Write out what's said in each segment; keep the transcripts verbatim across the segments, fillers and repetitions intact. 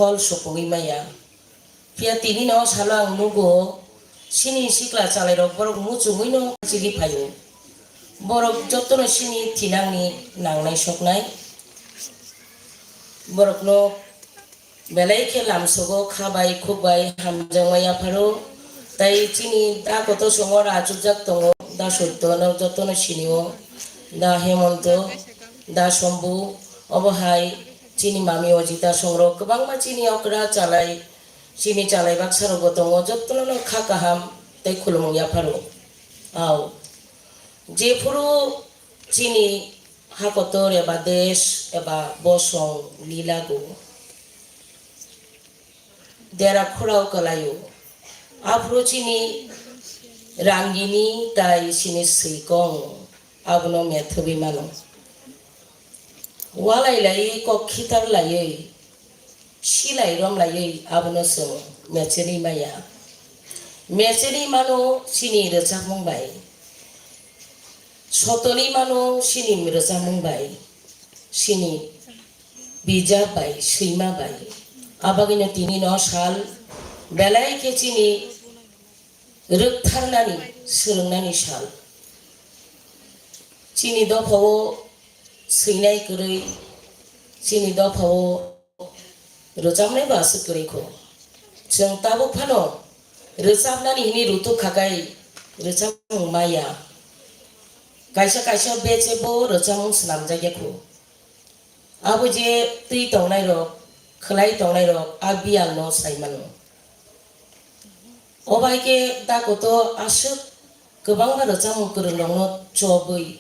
phol supungwi maya. Phiya tini no salo ang nugo, chini sikla chalairok borok muchungwi no chili phaio. Borok jotono chini thinangni nangnai soknai. Borokno belai khe lamsogo kha bai khuk bai hamjakma yapharo. Tai chini da koto songo rachukjak tongo, da Sotto no jotono sinio, da Hemonto, da Sombu, obo hai chini mami Ojita songrok kwbangma chini okra chalai, chini chalai baksa rokbo tongo, jotono no kha kaham tei khulumung yapharo. Au, jephuru chini hakotor eba desh eba bosong lilago dera khorao kwlaio. Aphuru chini rangini tai chini swikong abono methogwi mano. Walai lai kok khitar laiwi, silai rom laiwi abono chwng mecheni maya. Mecheni mano chini rwchapmung bai. Sotoni mano chini rwchapmung bai, chini bijap bai, swima bai. Abagwino tini no sal belai khe chini rwktharnani, swrwngnani sal. Chini dophao swinai kwrwi, chini dophao rwchapnai bo aswk kwrwi kho. Chwng tabuk phano rwchapnani hwnwi rutuk khakai rwchapmung maya. Kaisa kaisa beche bo rwchapmung swnamjakya kho. Abo je twi tongnairok, khwlai tongnairok a biyalno sai mano. Obo hai khe da koto aswk kwbangma rwchapmung kwrwngrokno chobwi,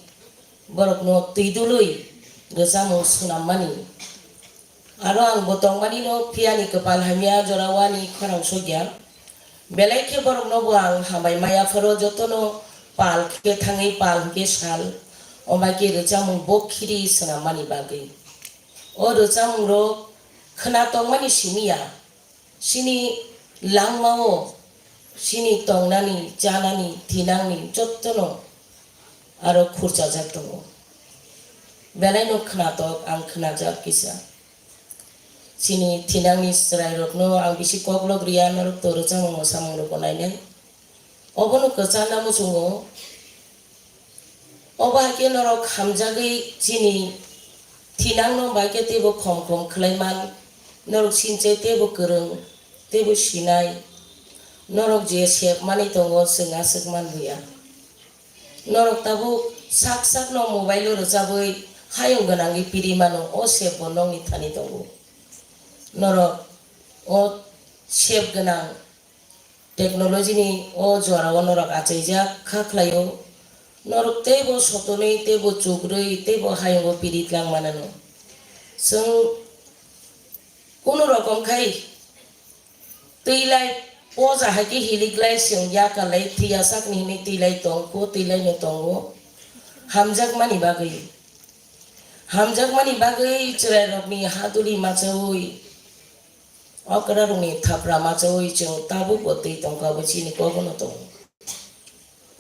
borokno twi dului rwchapmung swnammani. Aro ang bo tongmanino phiyani kwpal hamya jora wani khorang sokya. Belai khe borokno bo ang hambai maya pharo jotono pal khe thangwi pal hwnkhe sal, omo hai khe rwchapmung bo khiri swnammani bagwi. O rwchapmungrok khwna tongmani simi ya. Chini langmao chini tongnani, chanani, thinangni jotono aro khurchajak tongo. Belaino khwnatok ang khwnajak kisa. Chini thinangni chwrairokno ang bisi koklok riya, norok to rwchapmung mwsamung rokbo nainai. Obono kwcharna muchungo. Obo hai khe norok hamjagwi chini thinangno bai khe teibo khom khom khlai man. Norok sinchai teibo kwrwng, teibo sinai. Norok je sep manwi tongo, chwng aswk man buya. Norok tabuk sak sakno mobile-o rwchabwi hayung gwnangwi piri mano, o sep bo nokni thani tongo. Norok o sep gwnang technology ni o jora o norok achaijak kha khlaio. Norok teibo sotonwi, teibo chukrwi, teibo hayungo piri tlang manano. Chwng kunu rokom khai twilai poja hai khe hiliklai chwng yakarlai thwiya sakni hinwi twilai tongkho, twilaino tongo. Hamjakmani bagwi, hamjakmani bagwi chwrairokni haduli machaui, Okrarokni thapra machaui chwng tabukbo twi tongkha, abo chini kokno tongo.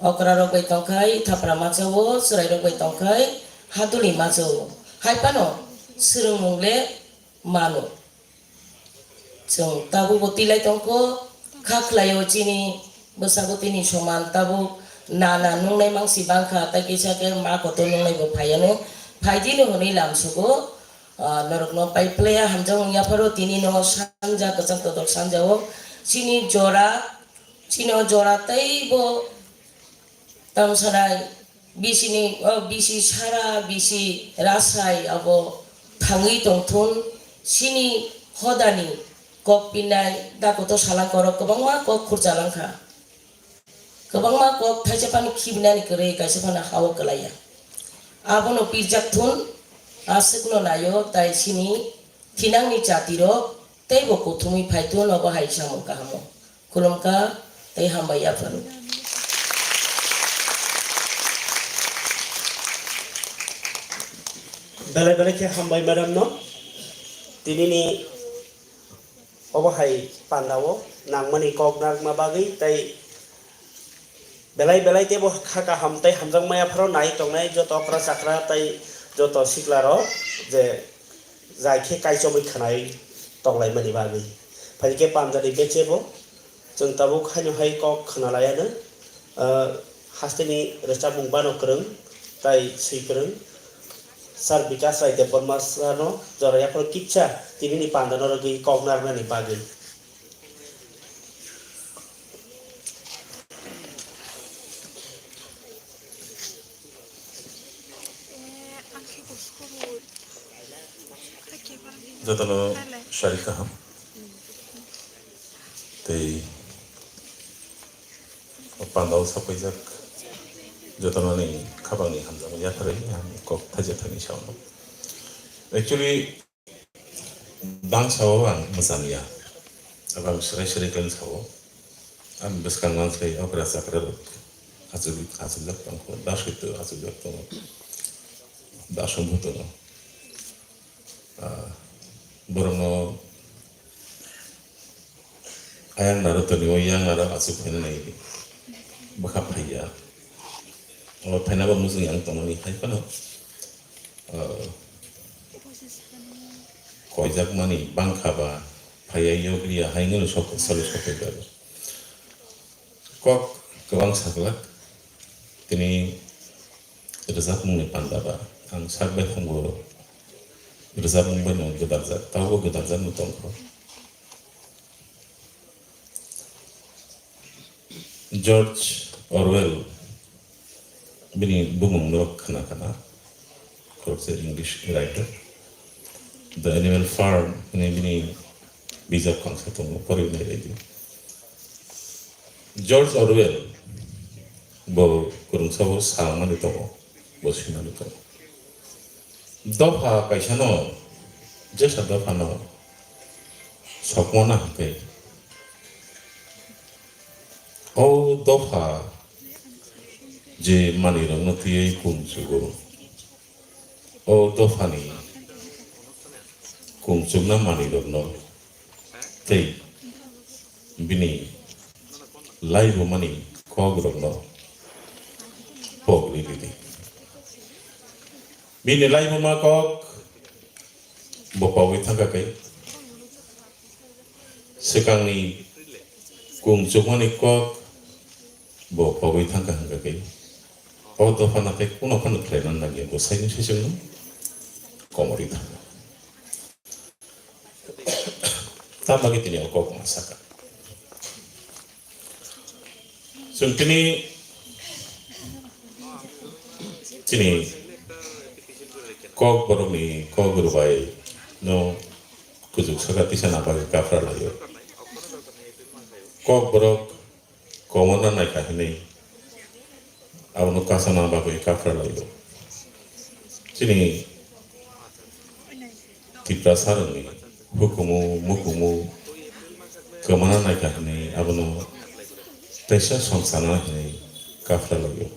Okrarok bai tongkhai thapra machao, chwrairok bai tongkhai haduli machao. Hai phano swrwngmung le mano. Chwng tabukbo twilai tongkho, kha khlaio chini bwsabo tini soman tabuk nana nungnai mangsi bangkha, tai kisa khe ma kotor nungnaibo phaiano. Phaidino hwnwi lamsugo. Ah, norokno pai phlaiya hamjakmung yapharo tini no sanja kwchang totok sanjao chini jora, chini o jora teibo tongsanai bisini, oh, bisi sara bisi rasai abo thangwi tongthun chini hodani kok pinai dakoto salangkorok kwbangma kok khurchalangkha. Kwbangma kok thaisa phano khibinani kwrwi, kaisa phano ha-o kwlaiya. Abono pirjak thun, aswkno naio, tai chini thinangni jatirok teibo kuthumwi phai thun, obo hai samung kahamo. Khulumkha tei hambai yapharo. Belai belai khe hambai madam no. Tinini Obo hai pandao nangmani kok narwkna bagwi tei belai belai teibo kha kaham tei hamjakma yapharo nai tongnai joto okra chakra tei joto siklarok je jai khe kaichomwi khwnai tonglaimani bagwi. Phaikhe pandani bechebo chwng tabuk haino hai kok khwnalaiano, ah, hasteni rwchapmung bano kwrwng tai swi kwrwng Sir Bikas Rai Debbarma sano jora yapharo kisa tinini pandano rwgwi kok narwknani bagwi. Jotono sari kaham. Tei o pandao sapaijak jotono ni khapangni hamjakma yapharwi ang kok thaijak thani saono. Actually, bangsa o ang mwchang ya. Abo ang swrai swrai khe sao. Ang bwskang mang sai okra chakra rok achuk, achukjak tong kho, da sui twi achukjak tongo, da song bo tongo. Ah, borokno ayang naro toni o yang naro achuk phaina nai bwkha phaiya. O phaina bo muchung yang tongmani hai phano, ah, koijakmani bangkha ba phaiya yokliya hai nini sok salo sopai jago. Kok kwbang saklak tini rwchapmungni panda ba ang sak bai phungo rwchapmung bai no gwdaljak, tabo gwdaljakno tongkho. George Orwell bini bumung norok khna khna. Khoroksa English writer. The Animal Farm hwnwi bini bijap kangsa tongo, porwi nai lai di. George Orwell bo kwrwngsa o samani tongo, bo swimani tongo. Dopha kaisa no, jesa dopha no sokmana hwnkhe, o dopha je manwirokno twiwi kung chugo, o dophani kung chukna manwirokno tei bini laibumani kokrokno pogri ridi. Bini laibuma kok bo pogwi thangkha khe, swkangni kung chukmani kok bo pogwi thangkha hwnkha khe, o dophano tei kuno phano khlaina nangya, bo saimung saichungno komorwi thango. Tamni bagwi tini o kok ma sakha. Chwng tini chini kok borokni kok rwbai no kuchuk saka tisa nang bagwi kaphra laio. Kok borok komorna naikha hinwi abono kasana bagwi kaphra laio. Chini Tiprasa rokni hukumu mukumu kwmana naikha hinwi abono teisa song sana hinwi kaphra laio.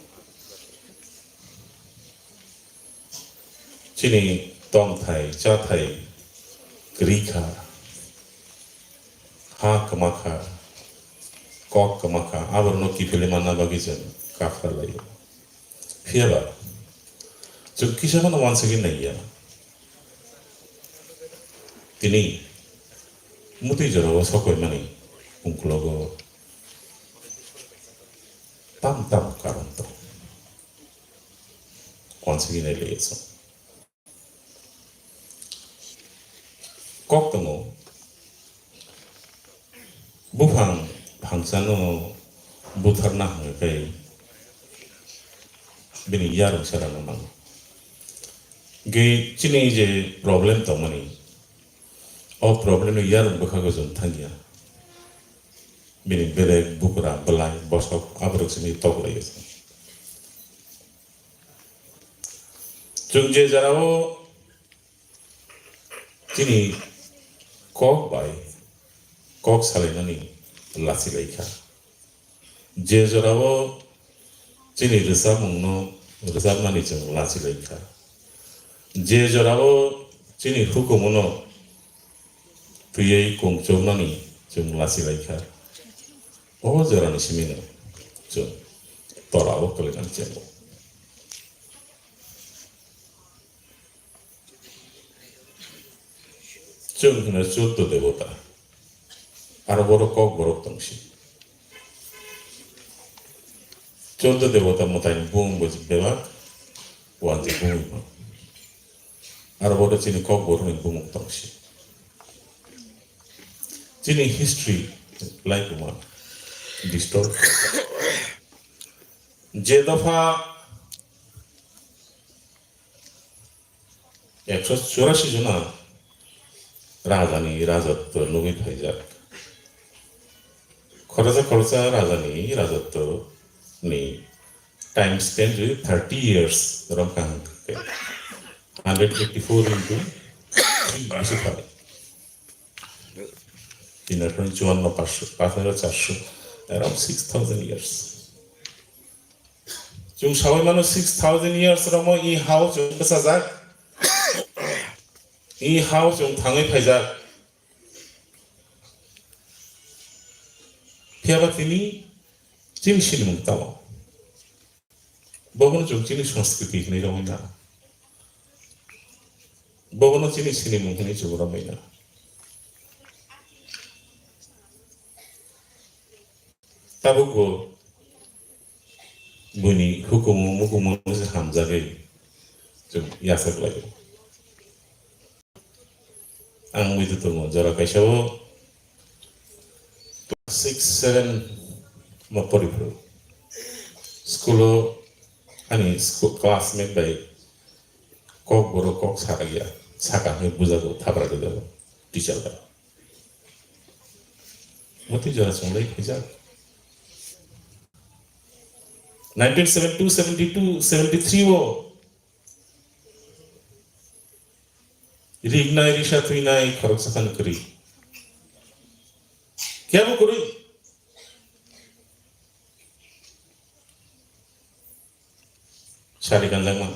Chini tongthai chathai kwrwi kha, ha kwma kha, kok kwma kha, aborokno kiphilwi manna bagwi chwng kaphra laio. Phiya ba, chwng kisa phano uansugwi naiya. Tini mwtwi jorao sokoimani ungklogo tam tam karon tongo. Uansugwi nai liya chwng. Kok tongo, buphang phangsano butharna hwnwi khe bini yarwng serano nango. Ge chini je problem tongmani, o problemni yarwng bwkhago chwng thangya. Bini belek, bukra, belai, bosok, aborok simi tok laio. Chwng je jorao chini kok bai kok salaimani lachi lai kha. Je jorao chini rwchapmungno rwchapmani chwng lachi lai kha. Je jorao chini hukumuno twiwi kung chuknani chwng lachi lai kha. O jorani simino chwng tola o kwlainani chengo. Chwng hwno choddo debota. Aro borok kok borok tongsi. Choddo debota mwtaini bumung bo bebak, wanjwi bumung bo. Aro borok chini kok borokni bumung tongsi. Chini history lai kuma distort. Je dopha ekso churasi jona rajani rajotw nugwi phaijak. Khoroksa khoroksa rajani rajotw ni time span rw thirty years rom kaham khe. Hundred fifty-four into three bisi phai. Tini hajar chuanno, paanch hajar, paanch hajar charso, around six thousand years. Chwng sawi mano six thousand years romo i hao chwng bwsajak. I hao chwng thangwi phaijak. Phiyaba tini chini sinimung tamo. Bobono chwng chini sanskriti hinwi romwi na. Bobono chini sinimung hinwi chwng romwi na. Tabukbo buini hukumu mukumu se hamjagwi chwng yachak laio. Ang muitu tongo jora kaisa o class six, seven mo poriphuru. School o ani school classmate bai kok borok kok sakya, saka hwnwi bujago, thapra rwjago teacher bai. Motwi jora chwnglai khaijak. Nineteen seventy-two, seventy-two, seventy-three o rignai, risa twinai khoroksa phano kwrwi. Kebo kwrwi? Sari kanjakma.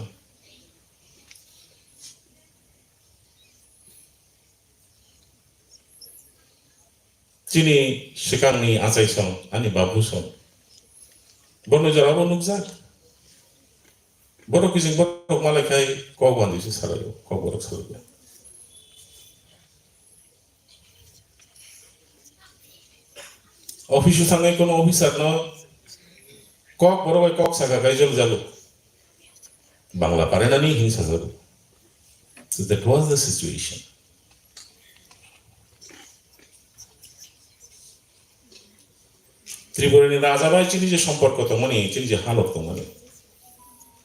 Chini swkangni achaisong, ani babusong. Bono jorabo nukjak. Borok kising borok malai khai kok wandi se salaio, kok borok salaio. Office o thangwi kono officer no kok borok bai kok saka khai jol jalo. Bangla parenani hin sajak. So that was the situation. Tripura ni raja bai chini je somporko tongmani, chini je halok tongmani,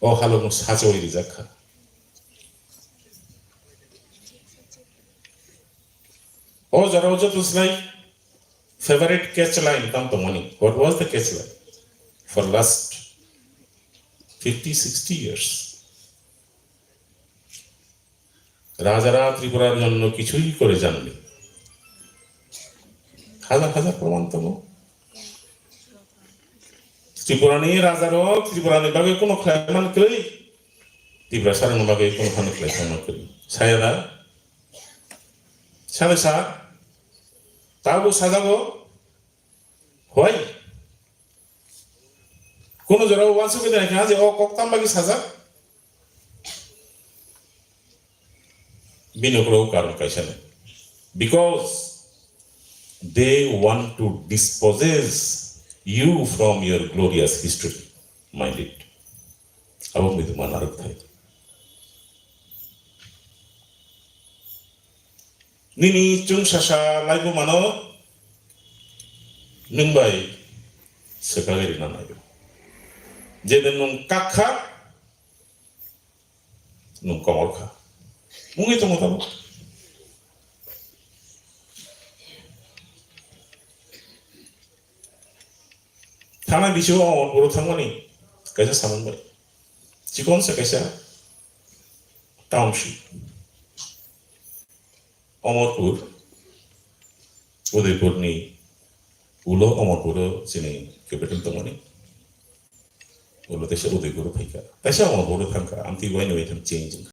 o halok no sachawi rijak kha. O jora o joto slai favorite catch line tang tongmani. What was the catch line? For last fifty, sixty years. রাজারা ত্রিপুরার জন্য কিছুই করে যাননি। হাজার হাজার প্রমাণ তো। Tripura ni raja rok Tripura ni bagwi kono khlai man kwrwi, Tripura sarang ni bagwi kono phano khlai man kwrwi. Saya da? Sale sa? Tabo sajago? Hoi? Kono jora o wansugwi nai kha je o kok tam bagwi sajak? Bini ukulok karon kaisa no. Because they want to dispossess you from your glorious history. Mind it. Abo bini duma narwk thai. Nini chwng sasa laibu mano nwng bai swkagwi rina naiyo. Jede nwng kak kha, nwng komor kha. Wngwi tongo tamo. Thana bisingo o Amarpuro thangmani kaisa samung bai. Chikon se kaisa township. Amarpur, Udaipurni ulo Amarpuro chini capital tongmani. Ulo teisa Udaipuro phaikha. Teisa Amarpuro thangkha. Amtwi waini waitham change wngkha.